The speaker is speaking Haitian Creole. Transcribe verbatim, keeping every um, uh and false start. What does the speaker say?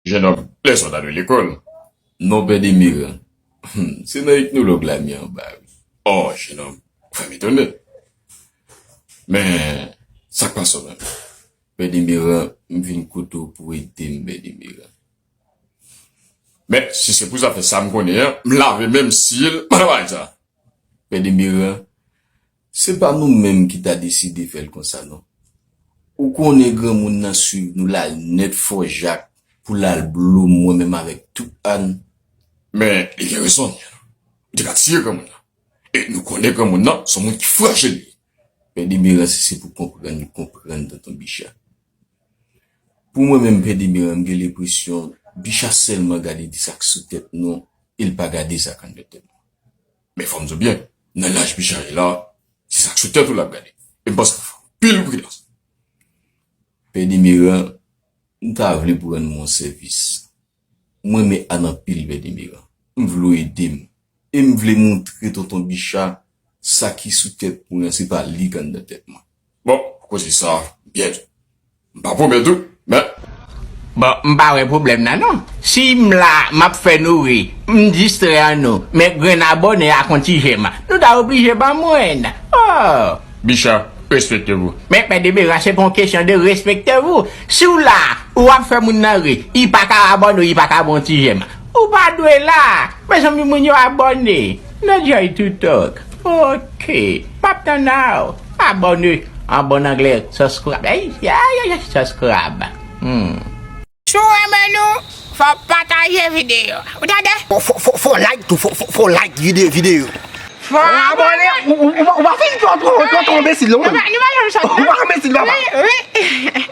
Jenòm, lèzòd a lekòl. Non, Pè Demiran. Hmm, se nan etnològ la m ye anba, wi. Oh, jenòm, ou fè m etone. Men, sa k pase w menm? Pè Demiran, m vin kote w pou ede m, Pè Demiran. Men, si se pou zafè sa m konnen an, m lave men m si l, m pa nan bagay sa. Pè Demiran, se pa nou menm ki ta deside fè l konsa, non. Ou konnen granmoun nan swiv nou l al nèt Fò Jak pou l al blo mwen menm avèk tout Ann. Men, li gen rezon, li. Li te ka tiye granmoun nan. E nou konnen granmoun nan, se yon moun ki frajil li ye. Pè Demiran, si se pou konprann, nou konprann tonton Bicha. Pou mwen menm, Pè Demiran, m gen lenpresyon Bicha sèlman gade di sa k sou tèt nou, e l pa gade sa k anndan tèt nou. Men fò m di w byen, nan laj Bicha ye la, se sa k sou tèt ou l ap gade. E m panse fò anpil pridans. Pè Demiran, m ta vle pou rann mwen yon sèvis. Mwen renmen Ann anpil, Pè Demiran. M vle w ede m. E m vle montre tonton Bicha sa ki sou tèt mwen an, se pa li k anndan tèt mwen. Bon, koze sa, byen di. M pa pwomèt ou, men. Bon, m pa wè pwoblèm nan, non. Si m la, m ap fè nou ri, m distrè an nou, men grenn abòne ak yon ti jèm, nou ta oblije ban mwen. Oh! Bicha, respekte vou. Men, Pè Demiran, se pa yon kesyon de respekte vou. Si w la, ou ap fè moun nan ri, li pa ka abòne, li pa ka ba w ti jèm. Ou pa dwe la. Mezanmi, moun yo abòne. No joy to talk. Ok. M ap tann ou. Abòne. An bon anglè, subscribe. Ay, ay, ay, ay, subscribe. Hmm. Si w renmen nou, fò w pataje videyo a. Ou tande? Fò, fò, fò, fò w like tou, fò, fò, fò w like vide-, videyo. Fò w abòne. Ou, ou, ou, ou pa fin twò, twò, twò, twò enbesil, non? Nou pa, nou pa janm sòti, non? Ou pa enbesil, papa. Wi, wi.